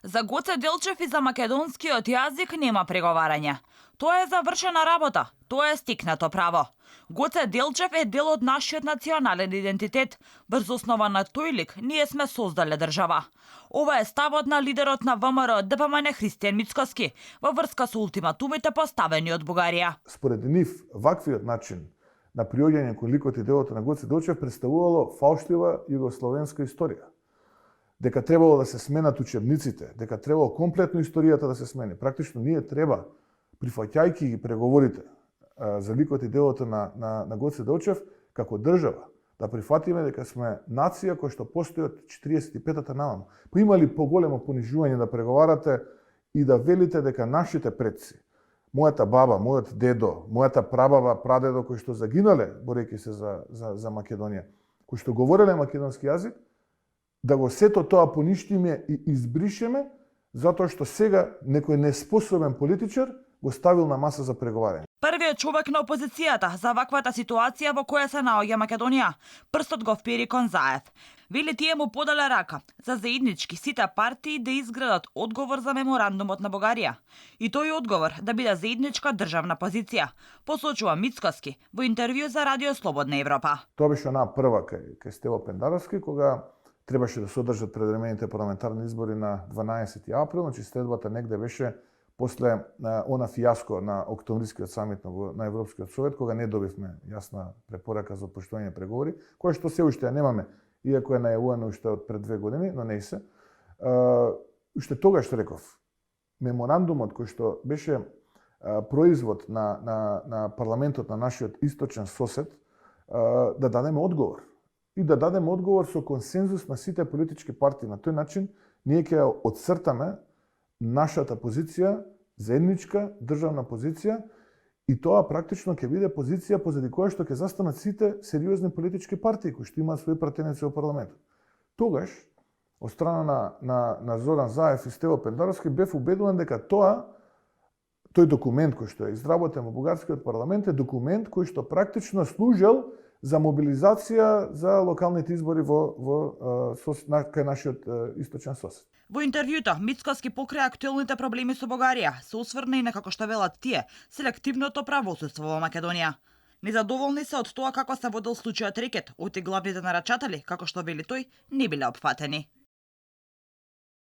За Гоце Делчев и за македонскиот јазик нема преговарање. Тоа е завршена работа, тоа е стикнато право. Гоце Делчев е дел од нашиот национален идентитет. Врз основа на тој лик ние сме создале држава. Ова е ставот на лидерот на ВМРО ДПМН Христијан Мицкоски во врска со ултиматумите поставени од Бугарија. Според нив, ваквиот начин на приоѓање кон ликот и делото на Гоце Делчев представувало фалшива југословенска историја. Дека требало да се сменат учебниците, дека требало комплетно историјата да се смени. Практично ние треба, прифаќајќи ги преговорите за ликот и делото на Гоце Делчев, како држава, да прифатиме дека сме нација која што постои од 45-та наваму. Па има ли поголемо понижување да преговарате и да велите дека нашите предци, мојата баба, мојот дедо, мојата прабаба, прадедо кои што загинале борејќи се за Македонија, кои што говореле македонски јазик, да го сето тоа поништиме и избришеме, затоа што сега некој неспособен политичар го ставил на маса за преговарање. Првиот човек на опозицијата за ваквата ситуација во која се наоѓа Македонија, прстот го впери кон Заев. Вели тие му подале рака за заеднички сите партии да изградат одговор за меморандумот на Бугарија. И тој одговор да биде заедничка државна позиција, посочува Мицкоски во интервју за Радио Слободна Европа. Тоа беше онаа прва кај Стево Пендаровски, кога требаше да се одржат предвремените парламентарни избори на 12 април, значи следбата негде беше после она фијаско на октомврискиот самит на Европскиот совет, кога не добивме јасна препорака за поштување преговори, која што се уште ја немаме, иако е најавувано уште од пред 2 години, но не се. Уште тогаш реков, меморандумот кој што беше производ на парламентот на нашиот источен сосед, да дадеме одговор. И да дадеме одговор со консензус на сите политички партии. На тој начин ние ќе отцртаме нашата позиција, заедничка државна позиција, и тоа практично ќе биде позиција позади која што ќе застанат сите сериозни политички партии кои што имаат своји пратеници во парламентот. Тогаш, од страна на Зоран Заев и Стево Пендаровски, бев убедуван дека тој документ кој што е изработен во бугарскиот парламент е документ кој што практично служел за мобилизација за локалните избори кај нашиот источен сосед. Во интервјуто, Мицкоски покрај актуелните проблеми со Бугарија се осврна и на, како што велат тие, селективното правосудство во Македонија. Незадоволни се од тоа како се водел случајот рекет, оти главните нарачатели, како што вели тој, не биле опфатени.